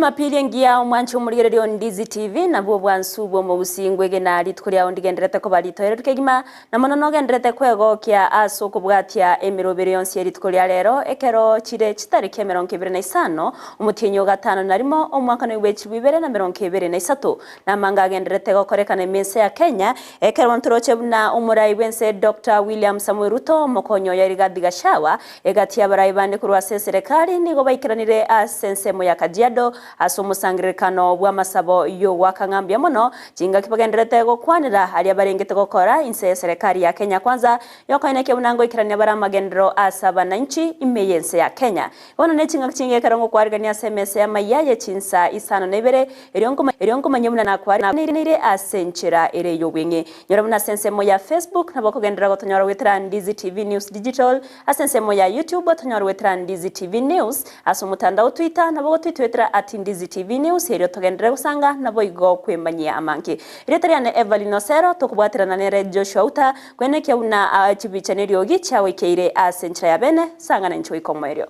Jumapili engiya omwanche omorigereria o Ndizi TV nabwo obwansu bw'omogusii ngwegena rituko riao ndigenderete koba ritoereru kegima na mono nogenderete kwegokia ase okobwatia emeroberi yonsi ye rituko ria rero ekero chire chitariki emerongo ebere na isano omotienyi o gatano na rimo omwaka noigwe chilifu ibere na merongo ebere na isato na amanga agenderete gokorekana ime ense ya Kenya ekero bono toroche buna omorai bw'ense Doctor William Samoei Ruto omokonyi oye Rigathi Gachagua Egati y'abarai bande korwa ase eserekari nigo baikeranire ase ensemo ya Kajiado ase omosangererekano bw'amasabo y'ogoaka ng'a mbuya mono chingaki bagendererete gokwanera aria barengete gokora inse y'eserekari ya Kenya Kwanza y'okoenekia buna ngoikerania bare amagenderero ase abananchi ime y'ense ya Kenya. Bono ne chingaki chinge ekero ngokwarigania ase emesa y'amaiya ye chinsa isano na ibere erio nkomanya buna nakwaneire ase enchera ere ey'obweng'e. Nyora buna ase ensemo ya Facebook nabo okogenderera gotonyora goetera Ndizi TV News Digital, ase ensemo ya YouTube otonyore goetera Ndizi TV News, ase omotandao Twitter nabo ogotwitwetera at Ndizi TV News erio togenderere gosanga naboigo kwemanyia amange. Erieta riane Evelyn Osero tokobwaterana nere Joshua Uta kwenekia buna chibicha neriogi chiagoikeire ase enchera ya bene, sanga nainche goika omoerio.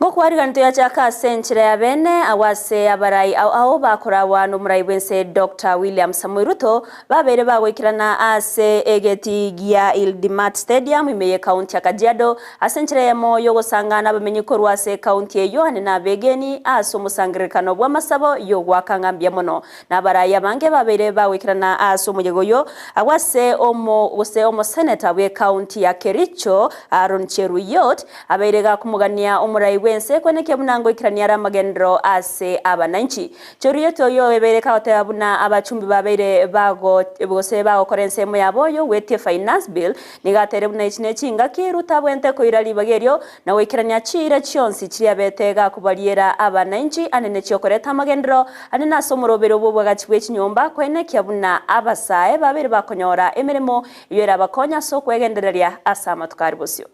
Ngokwarigania toyachaka ase enchera ya bene agwo ase abarai ao ao bakoragwa nomorai bw'ense Doctor William Samoei Ruto babeire bagoikerana ase egetii gia Ildimat Stadium ime y'ecounty ya Kajiado Ase enchera eyemo y'ogosangana abamenyi korwa ase ekaunti eyio ane nabegeni ase omosangererekano bw'amasabo y'ogoaka ng'a mbuya mono. Na abarai abange babeire bagoikerana ase omoyega oyio, agwo ase omo gose omoseneta bw'ekaunti ya Kericho Aaron Cheruiyot abeire gakomogania omorai bw'ense kwenekia buna ngoikerania are amagenderero ase abananchi. Cheruiyot oyio ebeire kagoteba buna abachumbi babeire bago gose bagokora ensemo yabo y'ogwetia Finance Bill Nigo ateire buna echi nechingaki, Ruto abwenerete koira ribaga erio, na goikerania chiira chionsi chiria abete gakobariera abanainchi anene chiokoreta amagenderero anene ase omoroberio bw'obwagachi bwe chinyomba, koenekia buna abasae babeire bakonyora emeremo eyio erabakonye ase okwegendereria ase amatuko are bosio.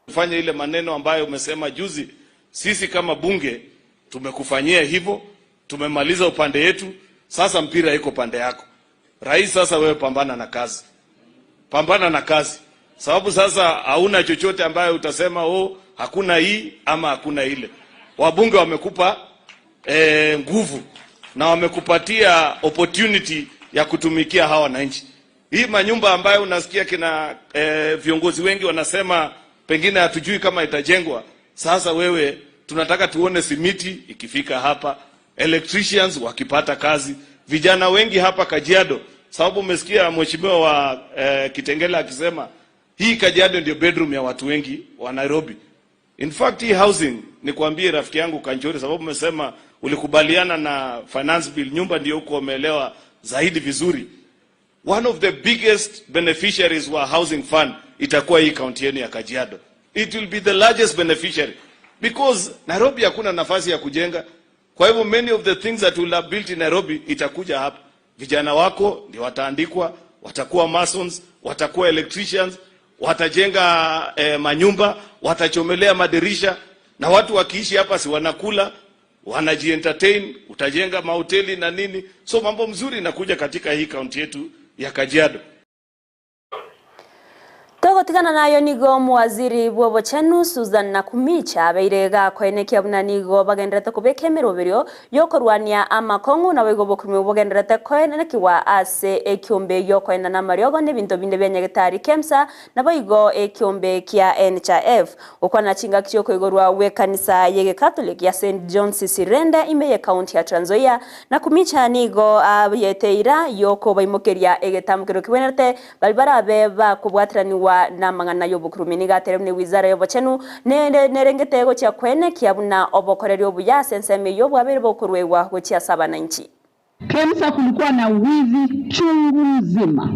Fanya ile maneno ambayo umesema juzi, sisi kama bunge tumekufanyia hivo, tumemaliza upande yetu, sasa mpira iko pande yako. Rais, sasa wewe pambana na kazi, pambana na kazi, sababu sasa hauna chochote ambayo utasema oh, hakuna hii ama hakuna ile. Wabunge wamekupa eh, nguvu na wamekupatia opportunity ya kutumikia hawa wananchi. Hii manyumba ambayo unasikia kina eh, viongozi wengi wanasema pengine hatujui kama itajengwa. Sasa wewe tunataka tuone simiti ikifika hapa, electricians wakipata kazi, vijana wengi hapa Kajiado, sababu umesikia mheshimiwa wa eh, Kitengela akisema hii Kajiado ndio bedroom ya watu wengi wa Nairobi. In fact hii housing, nikwambie rafiki yangu Kanchori, sababu umesema ulikubaliana na finance bill, nyumba ndio huko umeelewa zaidi vizuri. One of the biggest beneficiaries wa housing fund itakuwa hii kaunti yenu ya Kajiado. It will be the largest beneficiary because Nairobi hakuna nafasi ya kujenga. Kwa hivyo many of the things that will have built in Nairobi itakuja hapa. Vijana wako ndio wataandikwa, watakuwa masons, watakuwa electricians, watajenga eh, manyumba, watachomelea madirisha na watu wakiishi hapa si wanakula wanajientertain, utajenga mahoteli na nini. So mambo mzuri inakuja katika hii kaunti yetu ya Kajiado. Togotigana nayo nigo omowaziri bw'obochenu Susan Nakhumicha abeire gakoenekia buna nigo bagendererete kobeka emeroberio y'okorwania amakong'u naboigo obokurumi bogendererete koenekigwa ase ekiombe gi'okoenana amariogo na ebinto binde bia nyagetari Kemsa naboigo ekiombe kia NHIF Gokwana chingaki chi'okoigorwa gw'ekanisa y'Egekatoliki ya St John's Sirende ime y'Ekaunti ya Trans Nzoia, Nakhumicha nigo abayete eira y'okobaimokeria egetamokero kebwenerete baria barabe bakobwateranigwa namang'ana y'obokurumi. Nigo ateire buna ewizara y'obochenu nerengete gochia koenekia buna obokoreri obuya ase ensemo eyio bwabeire bokoruegwa gochia ase abananchi. Kemsa kulikuwa na wizi chungu mzima,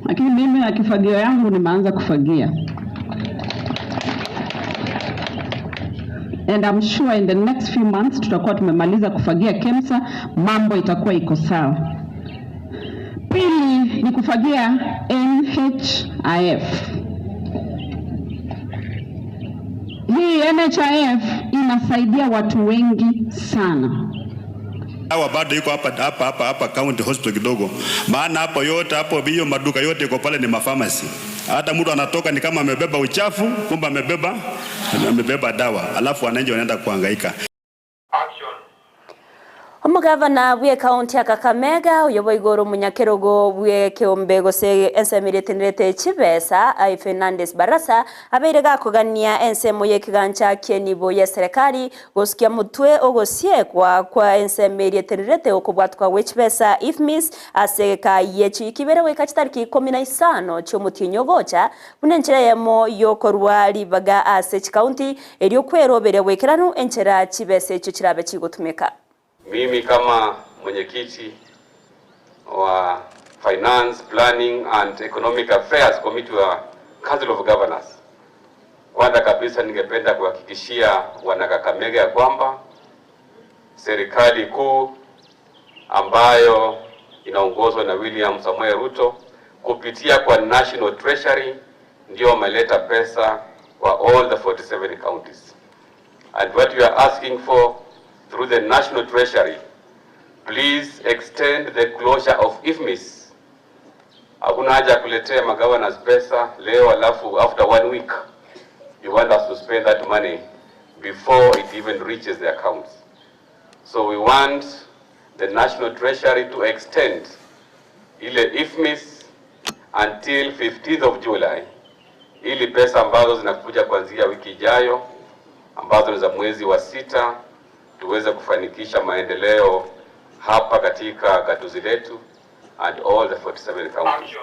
lakini mimi na kifagio yangu nimeanza kufagia and I'm sure in the next few months tutakuwa tumemaliza kufagia Kemsa, mambo itakuwa iko sawa. Pili ni kufagia NHIF. Hii NHIF inasaidia watu wengi sana. Dawa bado iko hapa hapa hapa hapa county hospital kidogo, maana hapo yote hapo hiyo maduka yote iko pale ni mapharmacy. Hata mtu anatoka ni kama amebeba uchafu, kumbe amebeba amebeba dawa, alafu wananchi wanaenda kuhangaika. Omogavana bw'ekaunti ya Kakamega oyo boigo ore omonyakerogo bw'ekeombe gose ensemo eria etenerete chibesa aye Fernandes Barasa abeire gakogania ensemo y'ekegancha ki'enibo y'eserekari gosukia motwe ogosiekwa kwa ensemo eria etenerete okobwatwa gwe chibesa IFMIS ase egeka ye chiwiki ibere goika chitariki ikomi na isano chi'omotienyi ogocha buna enchera eyemo y'okorua ribaga ase chikaunti erio kweroberia goikeranu enchera chibesa echio chirabe chigotumeka. Mimi kama mwenyekiti wa Finance, Planning and Economic Affairs Committee wa Council of Governors, kwanza kabisa ningependa kuhakikishia wanakakamega ya kwamba serikali kuu ambayo inaongozwa na William Samoei Ruto kupitia kwa National Treasury ndio wameleta pesa kwa all the 47 counties. And what we are asking for through the National Treasury, please extend the closure of IFMIS. Hakuna haja ya kuletea magovernors pesa leo alafu after one week you want us to spend that money before it even reaches the accounts. So we want the National Treasury to extend ile IFMIS until 15th of July ili pesa ambazo zinakuja kuanzia wiki ijayo ambazo ni za mwezi wa sita tuweze kufanikisha maendeleo hapa katika gatuzi letu and all the 47 counties.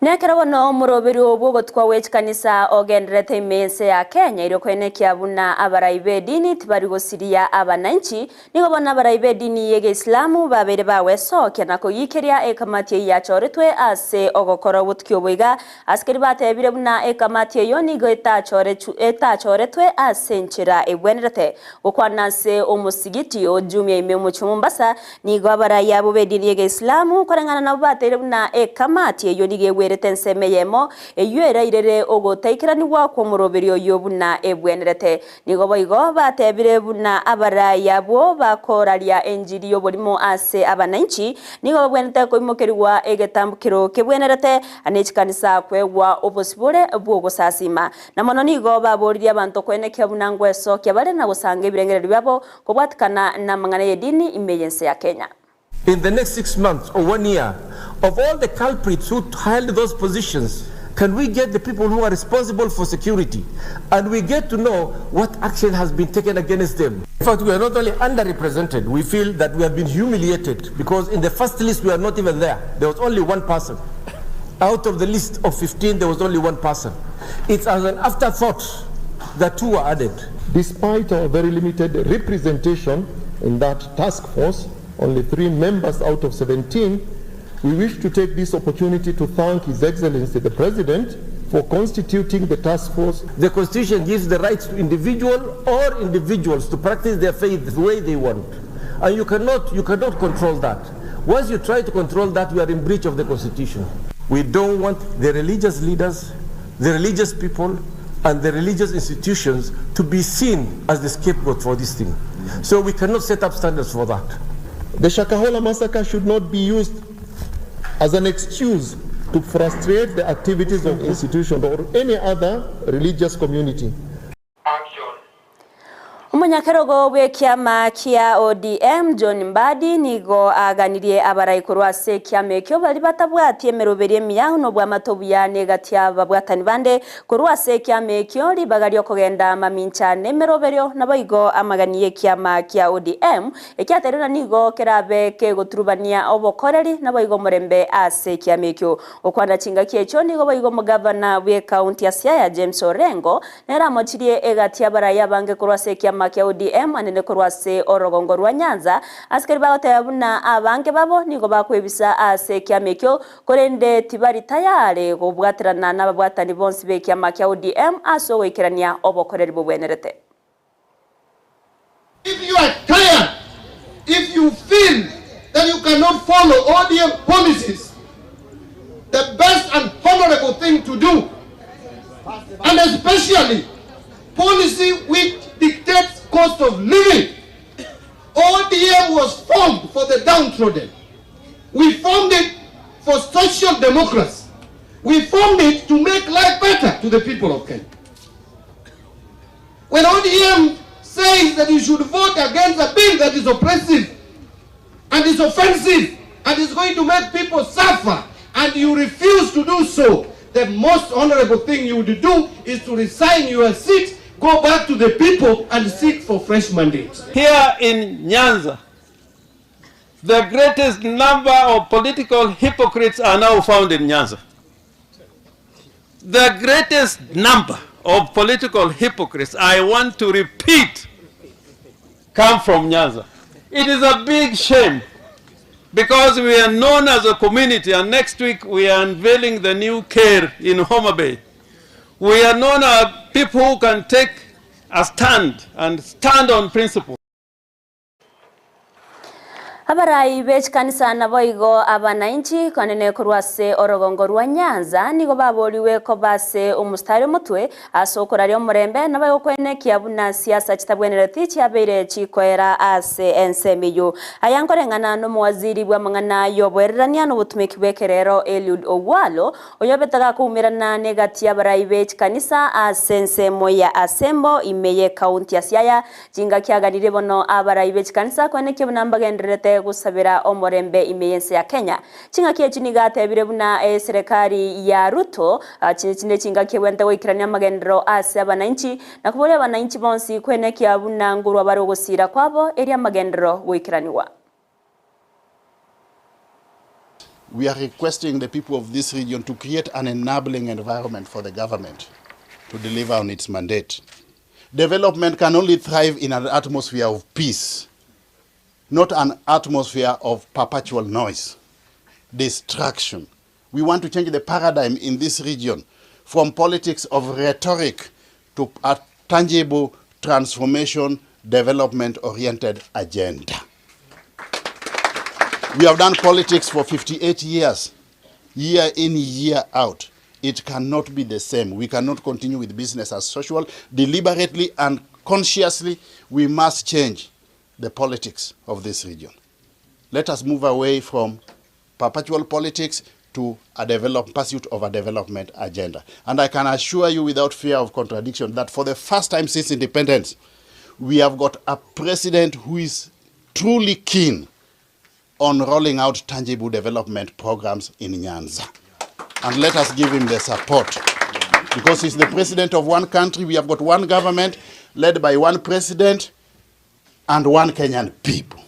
Nekero bono omoroberio bw'ogotwa gwe chikanisa ogenderete ime ense ya Kenya erio koenekia buna abarai b'edini tibari gosiria abananchi, nigo bono abarai b'edini y'egeisilamu babeire bagwesokia na koyikeria ekamati eyio yachoretwe ase ogokora obotuki obo iga ase keria batebire buna ekamati eyio nigo etachoretwe ase enchera ebwenerete. Gokwana ase omosigiti o Jumia ime omochie o Mombasa, nigo abarai abwo b'edini y'egeisilamu koreng'ana nabwo bateire buna ekamati eyio nigo egwerete ensemo eyemo eyio erairere ogotaikeranigwa kw'omoroberio oyio buna ebwenerete. Nigo boigo batebire buna abarai abwo bakoraria enchiri y'oborimo ase abananchi nigo babwenerete koimokerigwa egetambukero kebwenerete ne chikanisa kwegwa obosibore bw'ogosasima. Na mono nigo baboririe abanto koenekia buna ngwesokia bare na gosanga ebirengererio biabo kobwatikana namang'ana y'edini ime y'ense ya Kenya. In the next six months or one year, of all the culprits who held those positions, can we get the people who are responsible for security and we get to know what action has been taken against them? In fact, we are not only underrepresented, we feel that we have been humiliated because in the first list we are not even there. There was only one person. Out of the list of 15, there was only one person. It's as an afterthought that two were added. Despite our very limited representation in that task force, only 3 members out of 17, we wish to take this opportunity to thank His Excellency the President for constituting the task force. The Constitution gives the rights to individual or individuals to practice their faith the way they want. And you cannot control that. Once you try to control that, you are in breach of the Constitution. We don't want the religious leaders, the religious people, and the religious institutions to be seen as the scapegoat for this thing. So we cannot set up standards for that. The Shakahola massacre should not be used as an excuse to frustrate the activities of institutions or any other religious community. Omonyakerogo bw'ekiama kia ODM John Mbadi nigo aganirie abarai korwa ase ekiama ekio baria batabwati emeroberi emiya na obwamate obuya na egati y'ababwatani bande korwa ase ekiama ekio ribaga riokogenda mamincha na emeroberio naboigo amagani y'ekiama kia ODM ekiaterera nigo kerabe kegoturubania obokoreri naboigo omorembe ase ekiama ekio. Gokwana chingaki echio nigo boigo omogavana bw'ekaunti ya Siaya James Orengo nere amochirie egati y'abarai abange korwa ase ekiama kia ODM anene korwa ase orogongo rwa Nyanza ase keri bagoteba buna abange babo nigo bakwebisa ase ekiama ekio korende tibari tayari kobwaterana n'ababwatani bonsi b'ekiama kia ODM ase ogoikerania obokoreri bobwenerete. If you are tired, if you feel that you cannot follow ODM policies, the best and honorable thing to do, and especially policy which dictates cost of living, ODM was formed for the downtrodden. We formed it for social democracy. We formed it to make life better to the people of Kenya. When ODM says that you should vote against a bill that is oppressive and is offensive and is going to make people suffer and you refuse to do so, the most honorable thing you would do is to resign your seat, go back to the people and seek for fresh mandates. Here in Nyanza, the greatest number of political hypocrites are now found in Nyanza. The greatest number of political hypocrites, I want to repeat, come from Nyanza. It is a big shame because we are known as a community, and next week we are unveiling the new care in Homa Bay. We are known as people who can take a stand and stand on principle. Abarai be chikanisa naboigo abanainchi konene korwa ase orogongo rwa Nyanza nigo baborigwe koba ase omostari omotwe ase okoraria omorembe naboigo koenekia buna siasa chitabwenereti chiabeire chikoera ase ensemo eyio. Aya nkoreng'ana nomowaziri bw'amang'ana y'oboererania na obotumeki bw'ekerero Eliud Ogwalo oyobete gakoumerana negati y'abarai be chikanisa ase ensemo ya Asembo ime y'ekaunti ya Siaya Chingaki aganirie bono abarai be chikanisa koenekia buna mbagendererete gosabera omorembe ime y'ense ya Kenya. Chingaki echi nigo atebire buna eserekari ya Ruto chinde chingaki ebwenerete goikerania amagenderero ase abanainchi na koboria abanainchi bonsi koenekia buna ngorwa bare ogosira kwabo erio amagenderero goikeranigwa. We are requesting the people of this region to create an enabling environment for the government to deliver on its mandate. Development can only thrive in an atmosphere of peace, not an atmosphere of perpetual noise, distraction. We want to change the paradigm in this region from politics of rhetoric to a tangible transformation, development-oriented agenda. We have done politics for 58 years, year in, year out. It cannot be the same. We cannot continue with business as usual. Deliberately and consciously, we must change the politics of this region. Let us move away from perpetual politics to a develop, pursuit of a development agenda. And I can assure you without fear of contradiction that for the first time since independence, we have got a president who is truly keen on rolling out tangible development programs in Nyanza. And let us give him the support. Because he's the president of one country, we have got one government led by one president and one Kenyan people.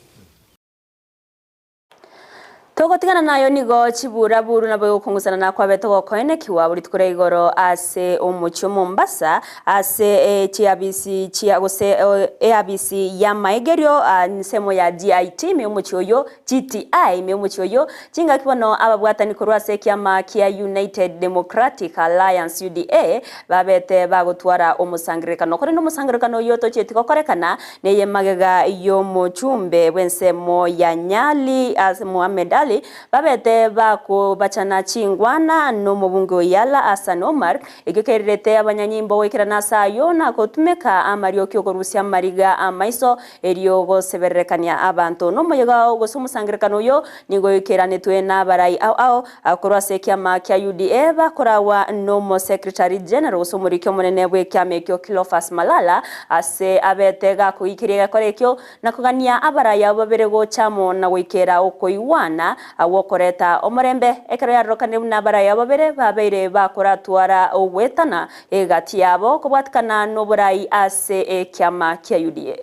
Togotigana nayo nigo chiburaburu nabo gokong'usana nakwabete gokoenekiwa buri rituko ria igoro ase omochie o Mombasa ase chiabisi chia gose eabisi y'amaigerio ensemo ya GIT ime y'omochie oyo GTI ime y'omochie oyo chingaki bono ababwatani korwa ase ekiama kia United Democratic Alliance UDA babete bagotwara omosangererekano korende omosangererekano oyio tochieti gokorekana Neye magega y'omochumbe bw'ensemo ya Nyali Mohamed Ali babete bakobachana chingwana nomobunge o Yala Hassan Omar, ekio kererete abanyanyimbo goikerana ase ayio na gotumeka amarioki okorusia amariga amaiso erio gosebererekania abanto. Nomoyega gose omosangererekano oyo nigo oikeranetwe nabarai ao ao korwa ase ekiama kia UDA bakoragwa nomo Secretary General gose omoriki omonene bw'ekiama ekio Cleophas Malala Ase abete gakoikeria egekora ekio, na kogania abarai abwo babere gocha amo na goikera okoigwana gw'okoreta omorembe, ekero yarorekanire buna abarai abwo babere babeire bakoratwara ogwetana egati yabo kobwatikana noborai ase ekiama kia UDA.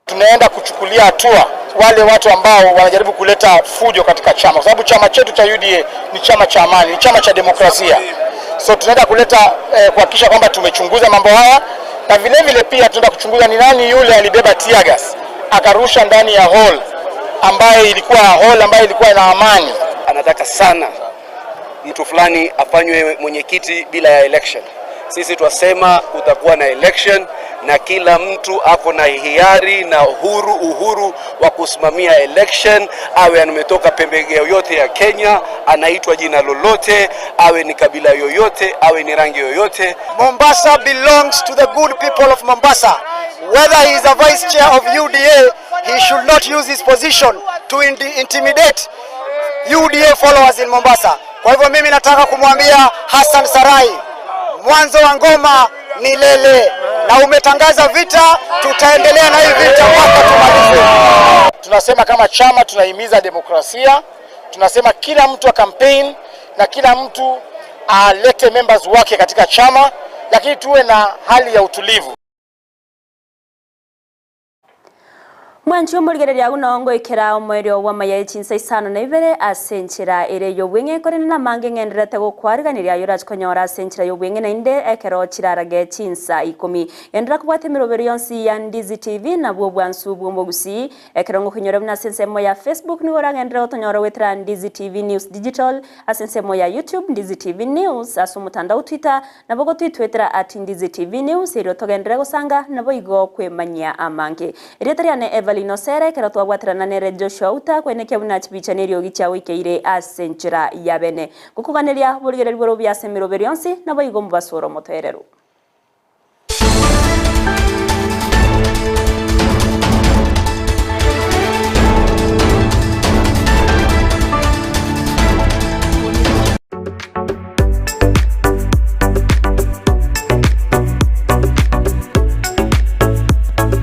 Tunaenda kuchukulia hatua wale watu ambao wanajaribu kuleta fujo katika chama, kwa sababu chama chetu cha UDA ni chama cha amani, ni chama cha demokrasia. So tunaenda kuleta eh, kuhakikisha kwamba tumechunguza mambo haya na vile vile pia tunaenda kuchunguza ni nani yule alibeba tear gas akarusha ndani ya hall ambayo ilikuwa hall ambayo ilikuwa na amani. Anataka sana mtu fulani afanywe mwenyekiti bila ya election. Sisi twasema kutakuwa na election na kila mtu ako na hiari na uhuru, uhuru wa kusimamia election, awe ametoka pembe yoyote ya Kenya, anaitwa jina lolote, awe ni kabila yoyote, awe ni rangi yoyote. Mombasa belongs to the good people of Mombasa. Whether he is a vice chair of UDA, He should not use his position to intimidate UDA followers in Mombasa. Kwa hivyo mimi nataka kumwambia Hassan Sarai, mwanzo wa ngoma ni lele, na umetangaza vita, tutaendelea na hii vita mpaka tumalize. Tunasema kama chama tunahimiza demokrasia, tunasema kila mtu a campaign na kila mtu alete members wake katika chama, lakini tuwe na hali ya utulivu. Mwanche omorigereria agwo nao ngoikera omoerio bw'amaya e chinsa isano na ibere ase enchera ere y'obweng'e, korende namange ng'endererete gokwariganiria ayio orache konyora ase enchera y'obweng'e naende ekero chirarage chinsa ikomi. Genderera kobwata emeroberi yonsi ya Ndizi TV nabwo obwansu bw'omogusii. Ekero ngokonyora buna ase ensemo ya Facebook nigo oragenderere gotonyora goetera Ndizi TV News Digital, ase ensemo ya YouTube Ndizi TV News, ase omotandao Twitter nabo gotwitwetera at Ndizi TV News erio togenderere gosanga naboigo kwemanyia amange. Erieta riane Evelyn Osere, ekero twabwaterana nere Joshua Uta kwenekia buna chibicha neriogi chiagoikeire ase enchera ya bene. Gokoganeria borigereria bore obuya ase emeroberi yonsi, naboigo mobasore omotoereru.